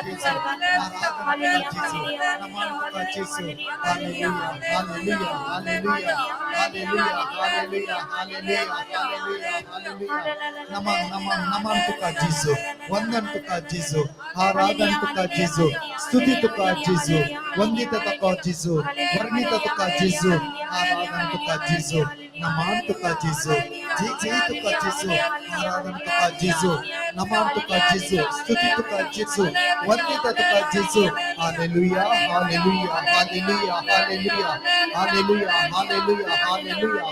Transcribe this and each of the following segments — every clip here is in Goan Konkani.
जेजू, आराधना तुका जेजू, नमन तुका जेजू. Hallelujah, hallelujah, hallelujah, hallelujah, hallelujah, hallelujah, hallelujah, hallelujah. नमन, नमन, नमन तुका जेजू, वंदन तुका जेजू, आराधन तुका जेजू, स्तुती तुका जेजू, वंदित तुका जेजू, वर्णित तुका जेजू, आराधन तुका जेजू, नमन तुका जेजू, जय जय तुका जेजू, आराधन तुका जेजू, नमन तुका जेजू, स्तुती तुका जेजू, वंदित तुका जेजू. Hallelujah, hallelujah, hallelujah, hallelujah, hallelujah, hallelujah, hallelujah,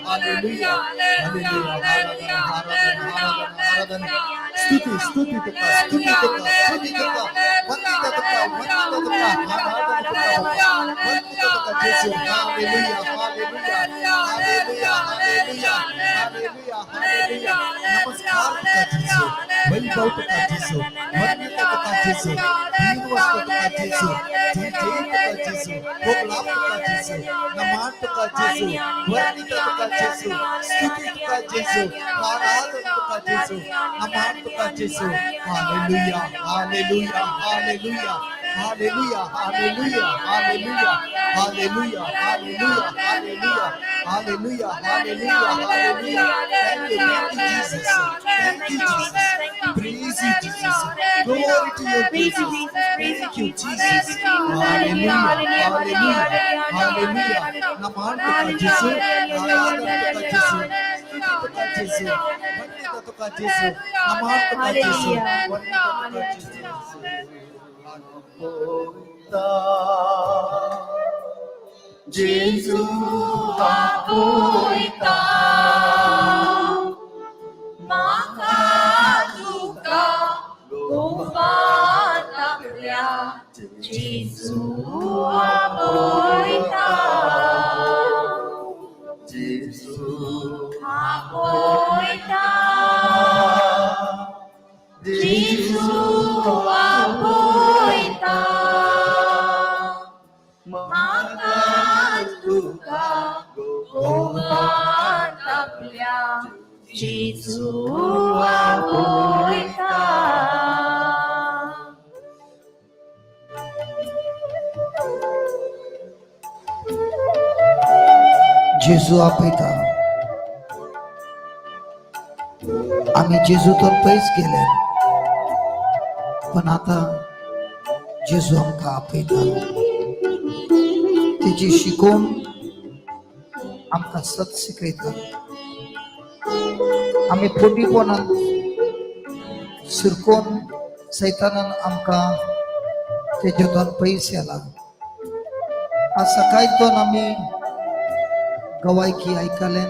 hallelujah, hallelujah. आराधना, आराधना, आराधना, आराधना, स्तुती, स्तुती तुका, स्तुती तुका, स्तुती तुका, वंदित तुका, वंदित तुका, आराधना तुका, वंदित तुका जेजू. Hallelujah, hallelujah, hallelujah, hallelujah, hallelujah, hallelujah. नमस्कार तुका जेजू, वैभव तुका जेजू, वंदित तुका जेजू, दीनवस्त तुका जेजू, जय जय तुका जेजू, कोकलाप तुका जेजू, नमन तुका जेजू, वर्णित तुका जेजू, स्तुती तुका जेजू, आराधन तुका जेजू, नमन तुका जेजू. Hallelujah, hallelujah, hallelujah, hallelujah, hallelujah, hallelujah, hallelujah, hallelujah, hallelujah, hallelujah, hallelujah, hallelujah. Thank you, thank you, Jesus. Thank you, Jesus. Praise you, Jesus. Glory to you, Jesus. Thank you, Jesus. Hallelujah, hallelujah, hallelujah. नमन तुका जेजू, आराधना तुका जेजू, स्तुती तुका जेजू, वंदित तुका जेजू, नमन तुका जेजू, वंदित तुका जेजू. आपयता, जेजू आपयता, म्हाका तुका गोपांत आपल्या, जेजू आपयता. जेजू आपयता, जेजू आपयता, म्हाका तुका गोपांत आपल्या, जेजू आपयता. जेजू आपयता. आमी जेजू तर पयस गेले, पण आता जेजू आमकां आपयता. तेजी शिकोवन आमकां सत शिकयता. आमी फटीपणान शिरकोन सैतानान आमकां तेजेतून पयस केला. आज सकाळी दोन आमी गवायकी आयकलें,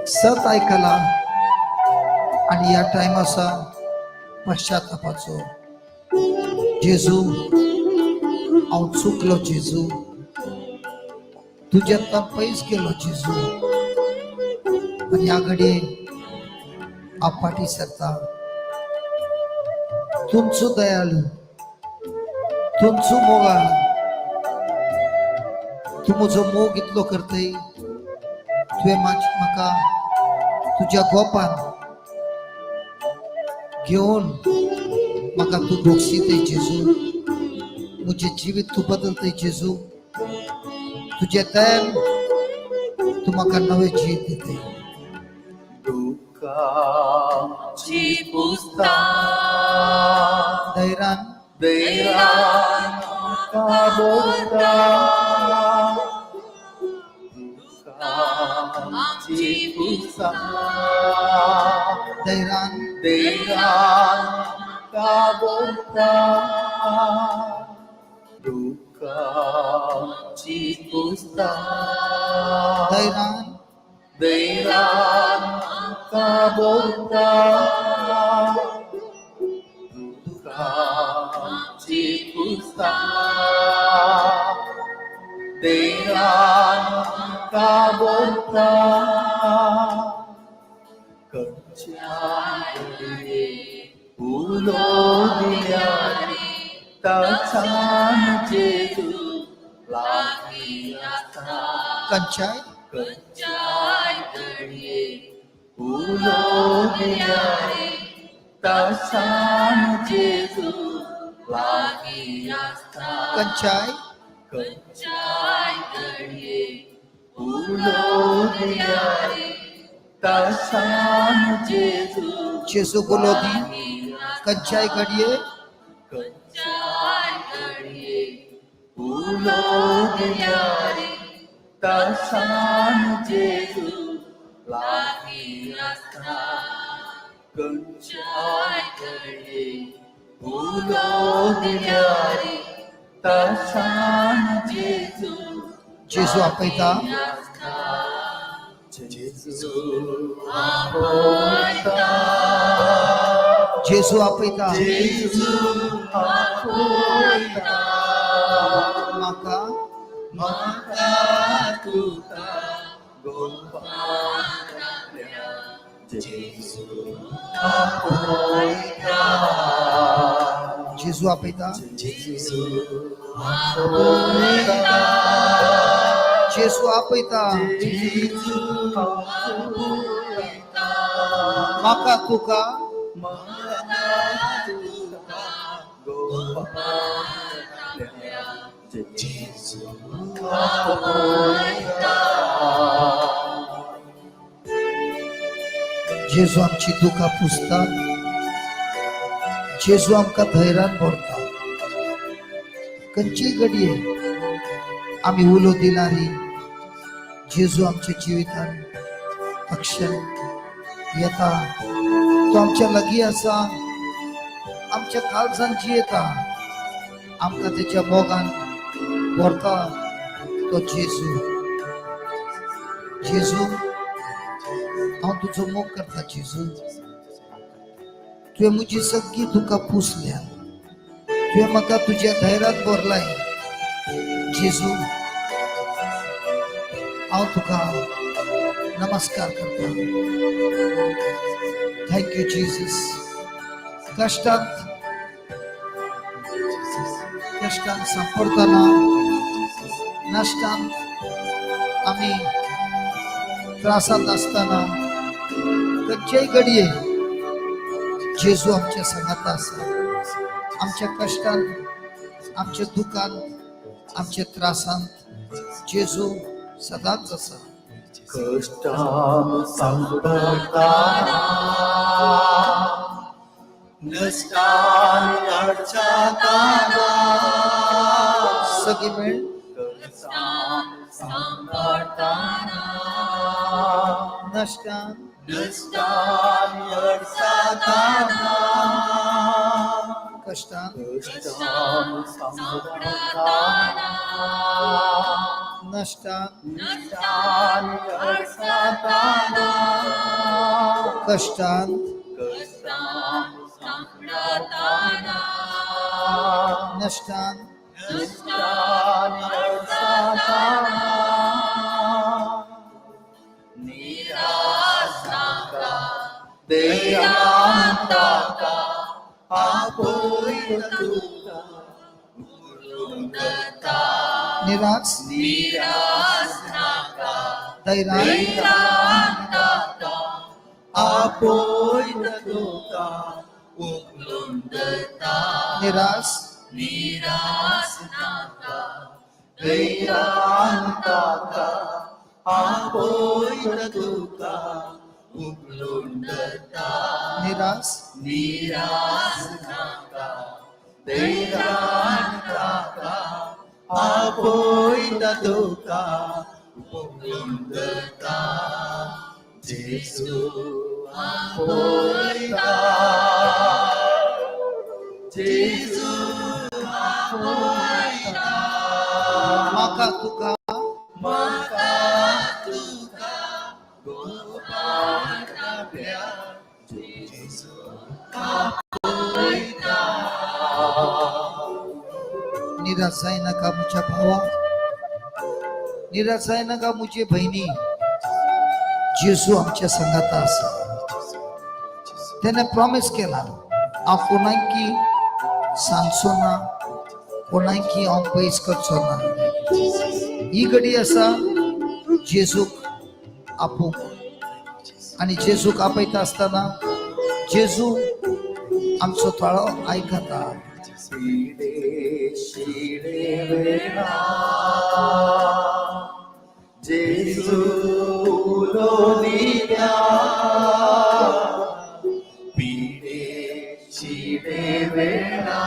सत आयकला आणि ह्या टायम आसा पश्चातापाचो. जेजू, हांव चुकलो जेजू, तुज्यातल्यान पयस गेलो जेजू आनी ह्या घडये हांव फाटीं सरता. तुमचो दयाळू, तुमचो मोगाळ, तूं म्हजो मोग इतलो करतय, तुवें म्हाका तुज्या गोपान घेवन म्हाका तूं भोगशीतय जेजू. म्हजें जिवीत तूं बदलतय जेजू. तुज्या दयान तूं म्हाका नवें जिवीत दितय. दुःखाची पुस्ता धैर्यान धैर्यान म्हाका भोगता, दुःखाची पुस्ता धैर्यान धैर्यान म्हाका भोगता, दुःखाची पुस्ता धैर्यान धैर्यान म्हाका भोगता, दुःखाची पुस्ता धैर्यान म्हाका भोगता. खंयच्या घडये उलो दिल्यार ताच्यान जेजू लागीं आसता. कंचाय खंयच्याय घडये उलो दिल्यार ताच्यान जेजू लागीं आसता. कंचाय खंयच्याय घडये उलो दिल्यार तासान जेजू जेजू उलो दी लागीं आसता. कंचाय घडये खंयच्याय घडये उलो दिल्यार तासान जेजू लागीं आसता. खंयच्याय खंयच्याय घडये उलो दिल्यार तासान जेजू जेजू आपयता. आसता. जेजू आपयता. जेजू आपयता. जेजू आपयता. म्हाका म्हाका तुका गोपाल्या जेजू आपयता. जेजू आपयता. जेजू आपयता. जेजू आपयता. जेजू आपयता. म्हाका तुका म्हाका तुका गोपाल्या जेजू आपयता. जेजू आमची दुखां पुसता. जेजू आमकां धैर्यान भरता. खंयचीय घडये आमी उलो दिलारी जेजू आमच्या जिवितान अक्षर येता. तो आमच्या लागीं आसा, आमच्या काळजान जियेता, आमकां तेच्या मोगान व्हरता तो जेजू. जेजू, हांव तुजो मोग करता. जेजू, तुवें म्हजी सगळी दुकां पुसल्या. तुवें म्हाका तुज्या धैर्यात भरलाय. जेजू, हांव तुका नमस्कार करता. Thank you Jesus. कष्टात कष्टान सांपडताना, नश्टान आमी त्रासांत आसतना, खंयचेय घडये जेजू आमच्या सांगाता आसा. आमच्या कष्टान, आमच्या दुखान, आमच्या त्रासांत जेजू सदांच आसा. कष्टान सांपडताना, नश्टान अडचताना, सगळी मेळ. कष्टान सांपडताना, नश्टान नश्टान अडचताना, कष्टान कष्टान सांपडताना, नश्टान नश्टान अडचताना, कष्टान कष्टान सांपडताना, नश्टान नश्टान अडचताना, निराश नाका, धैर्यान ताका, आपयता तुका उलोवंक जाता. निराश निराश नाका, धैर्यान धैर्यान ताका, आपयता तुका उखलून धरता. निराश निराश नाका, धैर्यान ताका, आपयता तुका उखलून धरता. निराश निराश नाका, धैर्यान ताका, आपयता तुका उखलून धरता. जेजू आपयता. जेजू आपयता. म्हाका तुका म्हाका तुका गोपाल्या जेजू आपयता. निराश जायनाका म्हज्या भावा, निराश जायनाका म्हजे भयणी. जेजू आमच्या सांगाता आसा. त्याने प्रॉमिस केला, हांव कोणाकी सांगचो ना, कोणाकी हांव पयस करचो ना. ही घडी आसा जेजूक आपोवंक आनी जेजूक आपयता आसतना जेजू आमचो ताळो आयकता. पिडे शिडे वेळा जेजू उलो दिल्या पिडे शिडे वेळा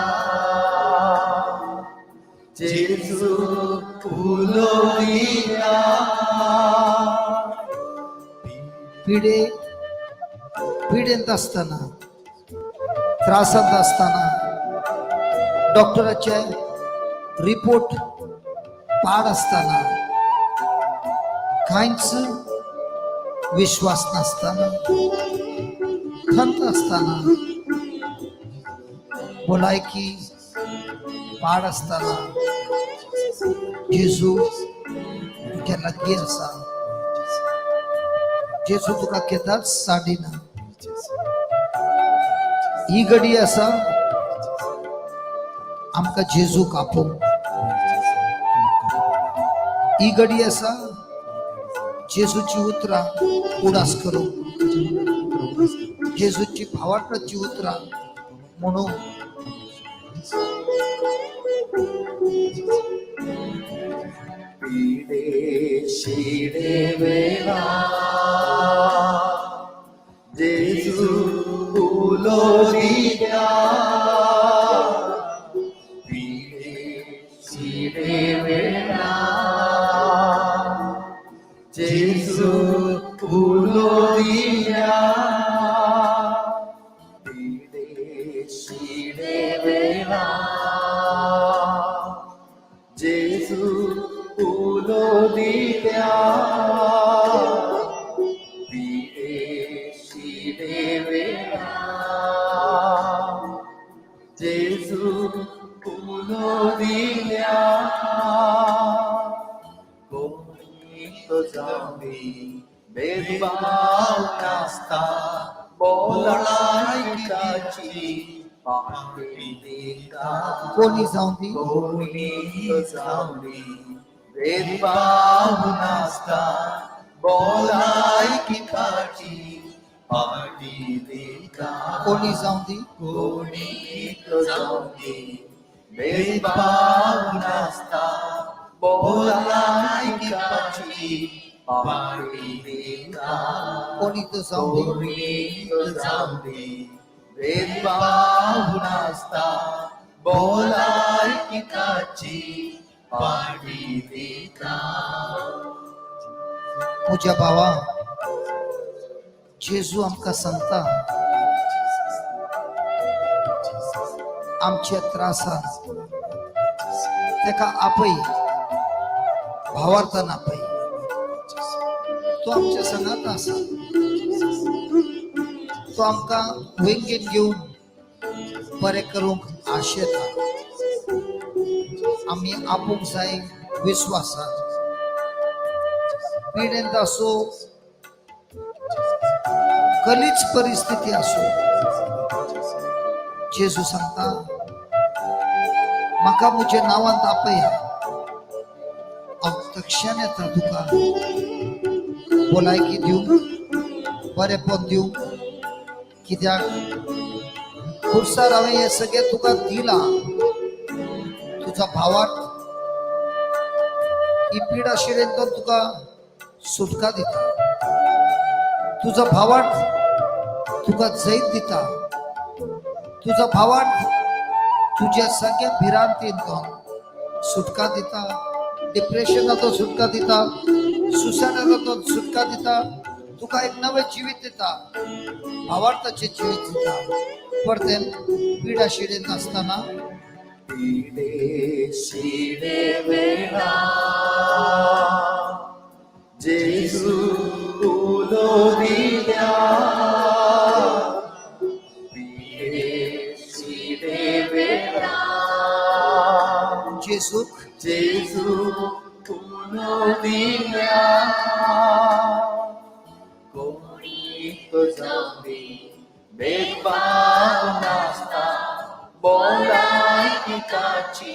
जेजू उलो दिल्या. पिडे पिडेंत आसतना, त्रासांत आसतना, डॉक्टराचे रिपोर्ट पाड आसतना, कांयच विश्वास नासतना, खंत आसतना, भलायकी पाड आसतना, जेजू तुज्या लागीं आसा. जेजू तुका केदाच साडिना. ही घडी आसा आमकां जेजूक आपोवंक. ही घडी आसा जेजूची उतरां उडास करूंक, जेजूची भावार्थाची उतरां म्हणून. पिडे शिडे वेळा जेजू उलो दिल्या पिडे शिडे वेळा जेजू उलो दिल्या पिडे शिडे वेळा जेजू उलो दिल्या पिडे शिडे वेळा जेजू उलो दिल्या. कोणी तो जावनी भेदभाव नासता बोलायकाची पाटी दिता. कोणी जावं दी, कोणी तो जावनी भेदभाव नासता बोलायकाची पाटी दिता. कोणी जावं दी, कोणी तो जावनी भेदभाव नासता बोलायकाची पाटी दिता. कोणी तो जावं दी, कोणी तो जावनी भेदभाव नासता बोलायकाची पाटी दिता. म्हज्या भावा, जेजू आमकां सांगता, आमच्या त्रासान तेका आपय, भावार्थान आपय. तो आमच्या संगात आसा. तो आमकां वेंगेन घेवन बरें करूंक आशेता. आमी आपूंक जाय विस्वासान. पिडेंत आसूं, कलीच परिस्थिती आसूं, जेजू सांगता, म्हाका म्हज्या नांवांत आपया, हांव तक्षण येता तुका भलायकी दिवंक, बरेपण दिवंक. कित्याक खुर्सार हांवें हें सगळें तुका दिलां. तुजो भावार्थ ही पिडा शिरेन तो तुका सुटका दिता. तुजो भावार्थ तुका जैत दिता. तुजो भावार्थ तुज्या सगळ्या भिरांतीन तो सुटका दिता. डिप्रेशनाचो सुटका दिता, सुसायडाचो सुटका दिता, तुका एक नवें जिवीत दिता, भावार्थाचें जिवीत दिता. परतेन पिडा शिडेन नासतना पिडे शिडे वेळा जेजू उलो दिल्या पिडे शिडे वेळा जेजूक जेजू उलो दिल्या. कोणी तो जावनी भेदभाव नासता बोलायकाची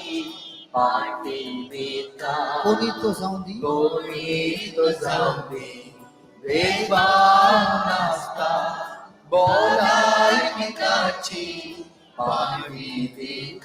पाटी दिता. कोणी तो जावं दी, कोणी तो जावनी भेदभाव नासता बोलायकाची पाटी दिता.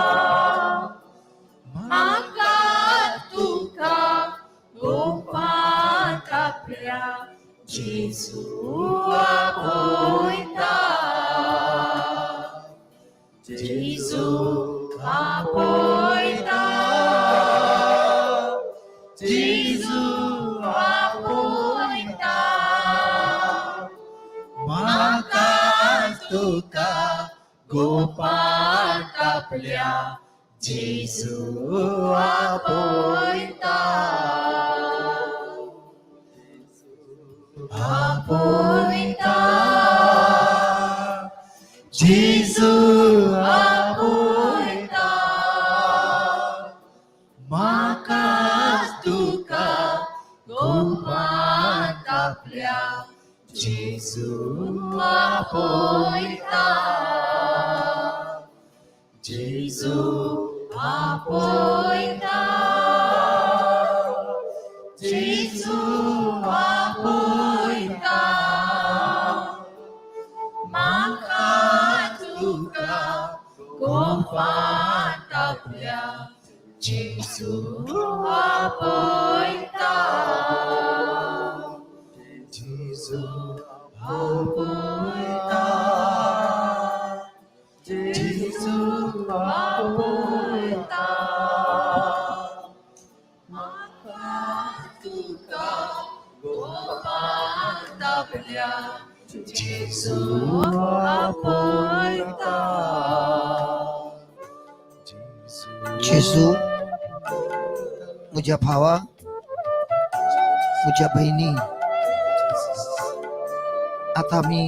जेजू आपयता, जेजू आपयता, जेजू आपयता. म्हाका तुका गोपांत आपल्या जेजू आपयता, आपयता, जेजू आपयता. म्हाका तुका गोपांत आपल्या जेजू आपयता, जेजू आपयता, जेजू आपयता. म्हाका तुका गोपांत आपल्या जेजू आपयता, जेजू आपयता, जेजू आपयता. म्हाका तुका गोपांत आपल्या जेजू आपयता. जेजू, म्हज्या भावा, म्हज्या भयणी, आतां आमी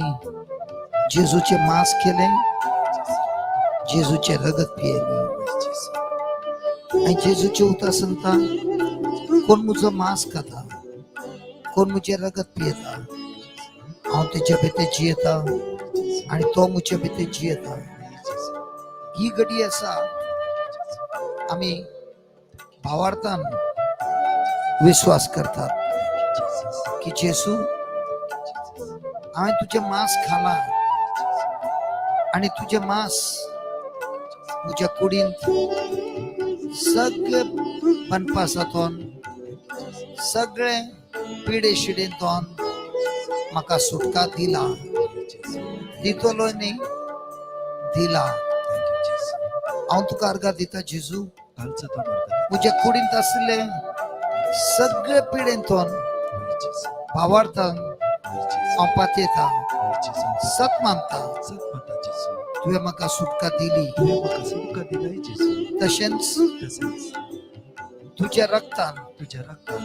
जेजूचे मांस केलें, जेजूचें रगत पियेलें आनी जेजूचें उतर सांगता, कोण म्हजो मांस खाता, कोण म्हजें रगत पियेता, हांव तेच्या भितर जियेता आनी तो म्हजे भितर जियेता. ही घडी आसा आमी भावार्थान विश्वास करतात की जेसू, हांवें तुजें मांस खालां आनी तुजें मांस म्हज्या कुडींत सगळे बनपासांतून, सगळे पिडे शिडेंतून म्हाका सुटका दिला, दितलो न्ही, दिला. हांव तुका अर्गां दिता जेजू, म्हज्या कुडींत आशिल्ले सगळे पिडेंतून भावार्थान हांव पातयेता, सत मानता, तुवें म्हाका सुटका दिली. तशेंच तुज्या रक्तान तुज्या रक्तान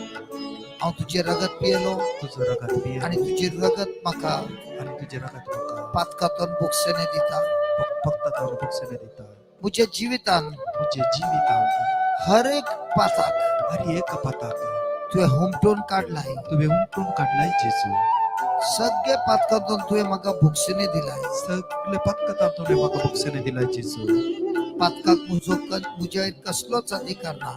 हांव तुजें रगत पियेलो तुजो रगत पियेलो आनी तुजें रगत म्हाका आनी तुजें रगत म्हाका पातकांतून भोगसणे दिता. फक्त भोगसणे दिता. म्हज्या जिवितान म्हज्या जिवितांत हर एक पाताक हर एक पाताक तुवें हुमटून काडलाय. तुवें हुमटून काडलाय जेजू. सगळे पातकांतून तुवें म्हाका भोगसणे दिलाय. सगळे पातकांतून तुवें म्हाका भोगसणे दिलाय जेजू. पातकाक म्हजो म्हज्या कसलोच अधिकार ना.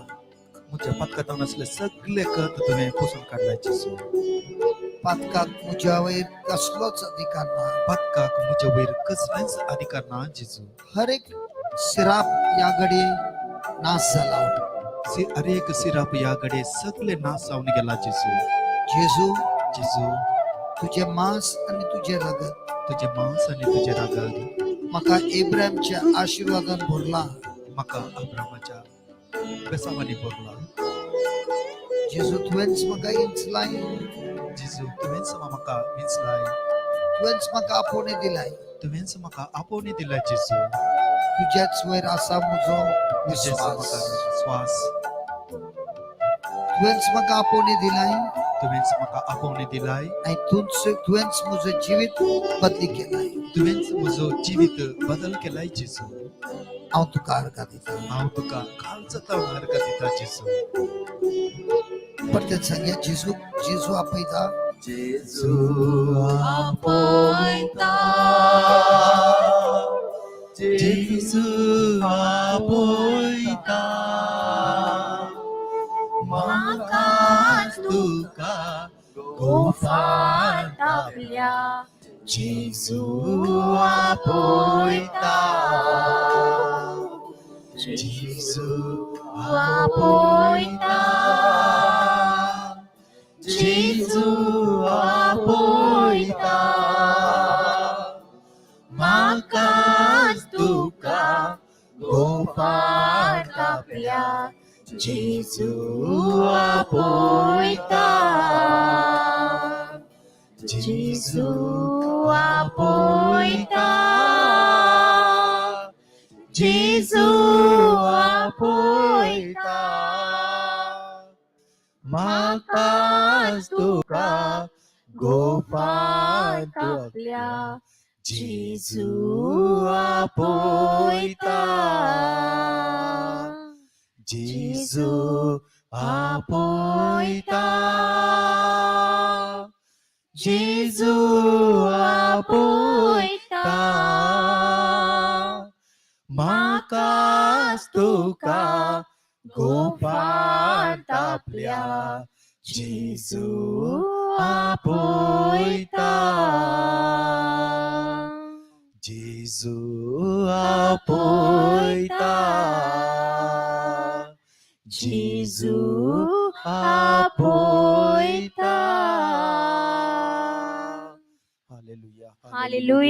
म्हज्या पातकांत आसले सगळे कत तुवें पुसून काडलाय जेजू. पातकाक म्हज्या वयर कसलोच अधिकार ना. पातकाक म्हज्या वयर कसलेंच अधिकार ना जेजू. हर एक सिराप ह्या घडये नाश जाला. हर एक सिराप ह्या घडये सगळे नाश जावन गेला जेजू. जेजू, जेजू, तुजें मांस आनी तुजें रगत तुजें मांस आनी तुजें रगत म्हाका इब्राहिमच्या आशिर्वादान भरला. म्हाका अब्रामाच्या बेसावांनी भरला. जेजू, तुवेंच म्हाका इंचलाय. जेजू, तुवेंच म्हाका विंचलाय. तुवेंच म्हाका आपोवणें दिलाय. तुवेंच म्हाका आपोवणें दिलाय जेजू. तुज्याच वयर आसा म्हजो तुजेच म्हाका विश्वास. विश्वास. तुवेंच म्हाका आपोवणें दिलाय तुवेंच म्हाका आपोवणें दिलाय आनी तुवेंच म्हजें जिवीत बदली केलाय. तुवेंच म्हजो जिवीत बदल केलाय जेजू. हांव तुका अर्गां दिता. हांव तुका कालच अर्गां दिता जेजू. परतें सांगया, जेजू, जेजू आपयता. जेजू आपयता, जेजू आपयता. म्हाका तुका गोपांत आपल्या जेजू आपयता, जेजू आपयता, जेजू आपयता. गोपांत आपल्या जेजू आपयता, जेजू आपयता, जेजू आपयता. म्हाकाच तुका गोपांत आपल्या जेजू आपयता, जेजू आपयता, जेजू आपयता. म्हाकाच तुका गोपांत आपल्या जेजू आपयता, जेजू आपयता, जेजू आपयता. हालेलुया. हालेलुया.